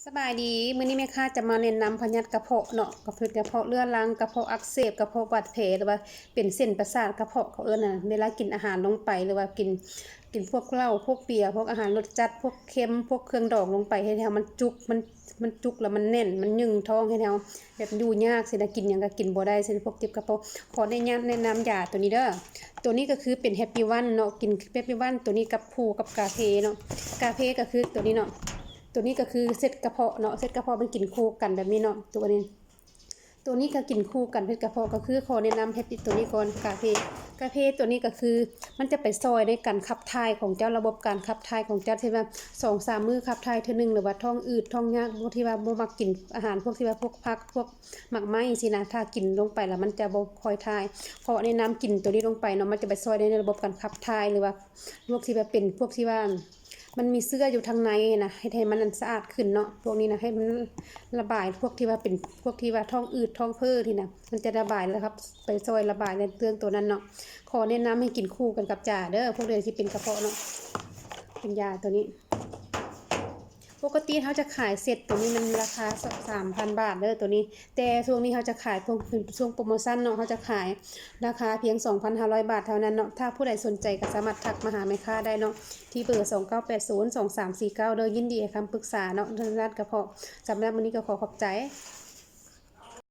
ສະບາຍດີ ມື້ນີ້ແມ່ຄ້າຈະມາແນະນຳພະຍາດກະເພາະເນາະ ກະເພາະ ກະເພາະເລືອດຫຼັງ ກະເພາະອັກເສບ ກະເພາະບາດແຜ ຫຼືວ່າເປັນເສັ້ນປະສາດກະເພາະ ເຂົາເອີ້ນນະ ເວລາກິນອາຫານລົງໄປ ຫຼືວ່າກິນ ກິນພວກເຫຼົ້າ ພວກເບຍ ພວກອາຫານລົດຈັດ ພວກເຄັມ ພວກເຄື່ອງດອງລົງໄປ ເຮັດໃຫ້ເຮົາມັນຈຸກ ມັນ ມັນຈຸກແລ້ວມັນແໜ້ນ ມັນຫຍຸ້ງທ້ອງ ເຮັດໃຫ້ເຮົາແບບຢູ່ຍາກຊີ້ນະ ກິນຫຍັງກະກິນບໍ່ໄດ້ຊີ້ນະ ພວກເຈັບກະເພາະ. ຂໍອະນຸຍາດແນະນຳຢາໂຕນີ້ເດີ ໂຕນີ້ກະຄືເປັນ Happy One ເນາະ ກິນ Happy One ໂຕນີ້ກັບຄູ່ກັບກາເຟເນາະ ກາເຟກະຄືໂຕນີ້ເນາະ ໂຕນີ້ກະຄືເຊັດກະເພາະເນາະ ເຊັດກະເພາະມັນກິນຄູ່ກັນແບບນີ້ເນາະ ໂຕນີ້ ໂຕນີ້ກະກິນຄູ່ກັນເຊັດກະເພາະ ກະຄືຂໍແນະນຳ Happy ໂຕນີ້ກ່ອນ ກາເຟ ກາເຟໂຕນີ້ກະຄືມັນຈະໄປຊ່ອຍໃນການຂັບຖ່າຍຂອງເຈົ້າ ລະບົບການຂັບຖ່າຍຂອງເຈົ້າ ເຊັ່ນວ່າສອງສາມມື້ຂັບຖ່າຍເທື່ອໜຶ່ງ ຫຼືວ່າທ້ອງອືດທ້ອງຍາກ ພວກທີ່ວ່າບໍ່ມັກກິນອາຫານ ພວກທີ່ວ່າພວກຜັກ ພວກໝາກໄມ້ຊີ້ນະ ຖ້າກິນລົງໄປແລ້ວມັນຈະບໍ່ຄ່ອຍຖ່າຍ ຂໍແນະນຳກິນໂຕນີ້ລົງໄປເນາະ ມັນຈະໄປຊ່ອຍໃນລະບົບການຂັບຖ່າຍ ຫຼືວ່າພວກທີ່ວ່າເປັນ ພວກທີ່ວ່າ ມັນມີເຊື້ອຢູ່ທາງໃນນະ ເຮັດໃຫ້ມັນອັນສະອາດຂຶ້ນເນາະ ພວກນີ້ນະ ໃຫ້ມັນລະບາຍ ພວກທີ່ວ່າເປັນ ພວກທີ່ວ່າທ້ອງອືດທ້ອງເຟີທີ່ນະ ມັນຈະລະບາຍ ແລ້ວຄັບ ໄປຊ່ອຍລະບາຍໃນເລື່ອງໂຕນັ້ນເນາະ. ຂໍແນະນຳໃຫ້ກິນຄູ່ກັນກັບຢາເດີ ພວກທີ່ເປັນກະເພາະເນາະ ເປັນຢາໂຕນີ້ ປົກກະຕິເຮົາຈະຂາຍເຊັດໂຕນີ້ມັນລາຄາສາມພັນບາດເດີໂຕນີ້ ແຕ່ຊ່ວງນີ້ເຮົາຈະຂາຍພວກເປັນຊ່ວງໂປຣໂມຊັນເນາະ ເຮົາຈະຂາຍລາຄາພຽງສອງພັນຫ້າຮ້ອຍບາດເທົ່ານັ້ນເນາະ. ຖ້າຜູ້ໃດສົນໃຈກະສາມາດທັກມາຫາແມ່ຄ້າໄດ້ເນາະ ທີ່ເບີສອງເກົ້າແປດສູນສອງສາມສີ່ເກົ້າເດີ ຍິນດີໃຫ້ຄຳປຶກສາເນາະ ເລື່ອງດ້ານກະເພາະ. ສຳລັບມື້ນີ້ກະຂໍຂອບໃຈ.